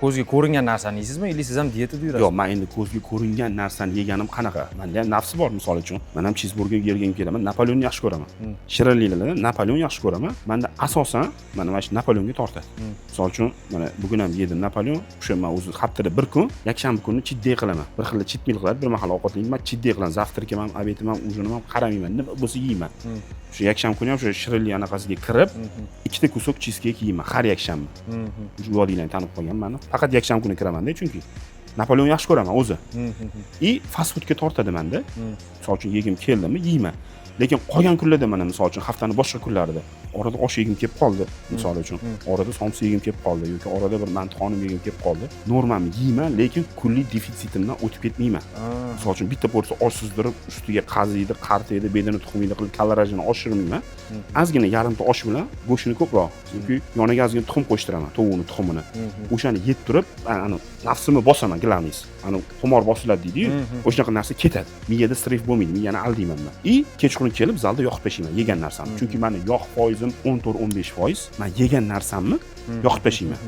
Ko'zga ko'ringan narsani yeysizmi или siz ham dietada yurasiz? Yo'q, man endi ko'zga ko'ringan narsani yeganim qanaqa? Manda ham nafsi bor, misol uchun. Man ham chizburger yegim kelaman, Napoleonni yaxshi ko'raman. Shirinliklardan Napoleon yaxshi ko'raman. Manda asosan mana shu Napoleonga tortadi. Misol uchun, mana bugun ham yedim Napoleon. O'sha man o'zi haftada bir kun, yakshanba kuni cheat day qilaman. Bir xil cheat meal qiladi, bir mahal ovqatlanmayman, cheat day qilaman. Завтрак im ham, обед im ham, ужин im ham qaramayman, nima bo'lsa yeyman. O'sha yakshanba kuni ham o'sha shirinlik anaqasiga kirib, ikkita кусок cheesecake yeyman har yakshanba. Shu vodiylarni tanib qolgan mani. Faqat yakshanba kuni kiramanda, chunki Napoleon yaxshi ko'raman o'zi. И fast foodga tortadi manda. Misol uchun, yegim keldimi, yeyman. Lekin qolgan kunlarda, mana misol uchun, haftani boshqa kunlarida orada osh yegim kelib qoldi, misol uchun, orada somsa yegim kelib qoldi yoki orada bir mantixonim yegim kelib qoldi. Normamni yeyman, lekin kunlik defitsitimdan o'tib ketmayman. Misol uchun, bitta porsiya osh sizdirib, ustiga qaziydi, qartiydi, bedana tuxumiydi qilib kalorajini oshirmayman. Ozgina yarimta osh bilan go'shtini ko'proq yoki yoniga ozgina tuxum qo'shtiraman, tovuqni tuxumini. O'shani yeb turib, ani nafsimni bosaman, главный si. Ani xumor bosiladi deydiyu, o'shanaqa narsa ketadi. Miyada stress bo'lmaydi, miyani aldayman man. И kechqurun kelib zalda yoqib tashlayman yegan narsamni. Chunki mani yog' foizim 14-15%. Man yegan narsamni yoqib tashlayman.